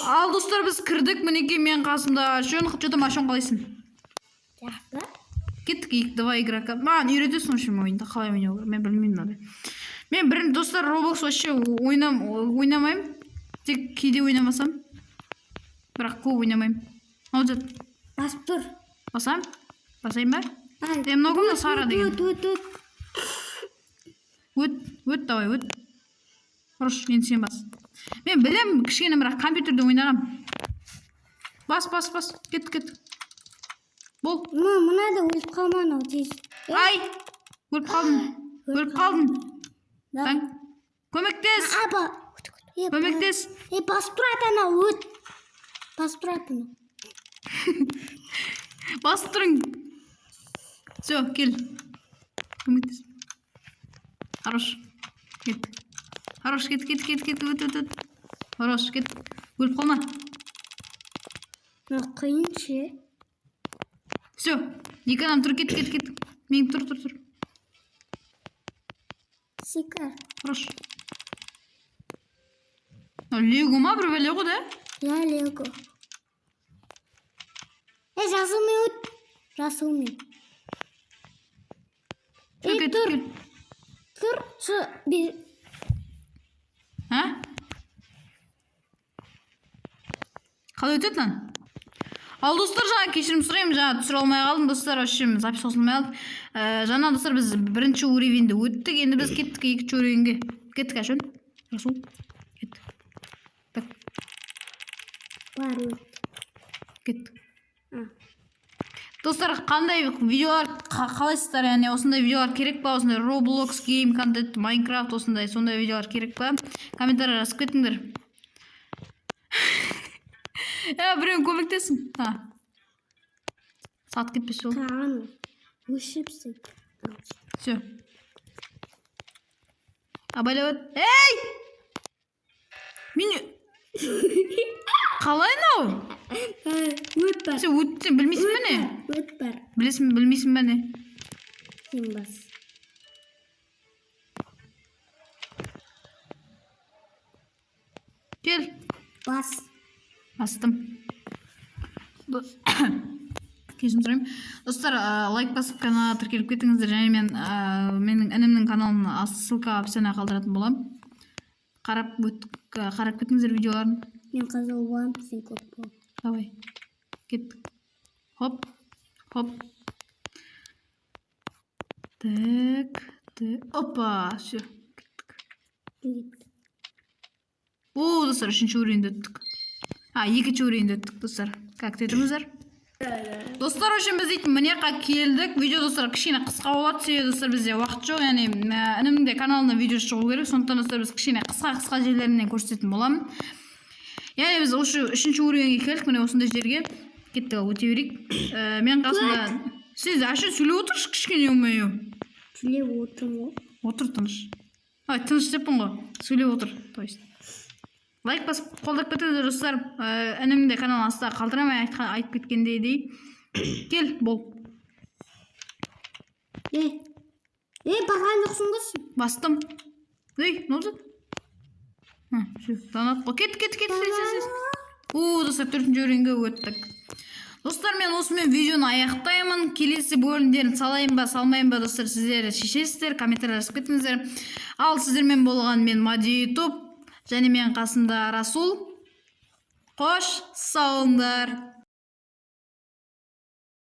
Ал, достар, біз кірдік. Мінекей, мен қасымда Ашон. Че там, Ашон, қалайсың? Жақсы. Кеттік, екі, два игрока. Маған үйретесің, в общем, ойынды қалай ойнау керек. Мен білмеймін мынандай. Мен бірін, достар, Roblox вообще ойнамаймын. Тек кейде ойнамасам. Бірақ көп ойнамаймын. Ал, жат. Басып тұр. Басам? Басайын ба? Ай, Е, мынау кім, Сара деген? Өт, өт, өт. Өт, өт, давай, өт. Хорош, енді сен бас. Мен білем кішкене, бірақ компьютерде ойнағам. Бас, бас, бас. Кет, кет. Бол. Мына, мынада өліп қалма, анау тез. Ай! Өліп қалдым. Өліп қалдым. Да. Таң. Көмектес. Аба. Е, Көмектес. Е, басып тұр, ата, анау, өт. Басып тұр, ата, анау. Басып тұрың. Все, кел. Көмектес. Хорош. Кет. Хорош, кет, кет, кет, кет, өт, өт, өт. Хорош, кет. Өліп қалма. Мынау қиын ше. Все. Екі адам тұр, кет, кет, кет. Мен тұр, тұр, тұр. Секір. Хорош. Мынау Лего ма, бір бәле ғой да? Я, Лего. Е, жасылмен өт. Жасылмен. Все, Е, кет, тұр. кел. Тұр. Шы, А? Қалай өтеді мынаны? Ал, достар, жаңа кешірім сұраймын, жаңа түсіре алмай қалдым, достар, вообще запись қосылмай қалды. Жаңа, достар, біз бірінші уровеньді өттік, енді біз кеттік екінші уровеньге. Кеттік, Әшөн. Расул. Кеттік. Так, Бар, өт. кеттік. А. Достар, қандай видеолар қалайсыздар? Яғни осындай видеолар керек па? Осындай Roblox гейм контент, Майнкрафт, осындай сондай видеолар керек па? Комментарий жазып кетіңдер. Я, біреуің көмектессін. А. Сатып кетпесе болды. Тағы өшіп тастайды. Все. Абайлап өт. Ей! Мен қалай мынау? Өт, бар. Сен өт, сен білмейсің бе не? Өт, бар. Білесің, білмейсің бе не? Сен бас. Кел. Бас. Бастым. Кешірім сұраймын. Достар, лайк басып, каналға тіркеліп кетіңіздер және мен менің інімнің каналына ссылка описание қалдыратын боламын. Қарап өт, қарап кетіңіздер видеоларын. Мен қызыл боламын, сен көк бол. Давай. Кеттік. Хоп. Хоп. Так. Так. Опа, все. Кеттік. Кет. О, достар, үшінші уровеньді өттік. А, екінші уровеньді өттік, достар. Как тұрыңыздар? Достар, в общем, біз дейтін мына жаққа келдік. Видео, достар, кішкене қысқа болады, себебі, достар, бізде уақыт жоқ. Яғни інімнің де каналына видео шығу керек. Сондықтан, достар, біз кішкене қысқа-қысқа жерлерінен көрсететін боламын. Яғни біз осы үшінші уровеньге келдік, міне осындай жерге. Кеттік, ал, өте берейік. Мен қасымда сен әшейін сөйлеп отыршы кішкене, ё-моё. Сөйлеп отырмын ғой. Отыр тыныш. Ай, тыныш деппін ғой. Сөйлеп отыр, то есть. Лайк басып қолдап кетіңіздер, достар. Інімнің де каналын астына қалдырамай айтып кеткендей дей. Кел, бол. Е, е, барған жоқсың ғой сен. Бастым. Ей, не болды? А, все, донат қой. Кет, кет, кет, тез, тез, тез. О, достар, төртінші уровеньге өттік. Достар, мен осымен видеоны аяқтаймын. Келесі бөлімдерін салайын ба, салмайын ба, достар, сіздер шешесіздер, комментарий жазып кетіңіздер. Ал сіздермен болған мен Мади Ютуб және мен қасымда Расул. Қош, сау болыңдар.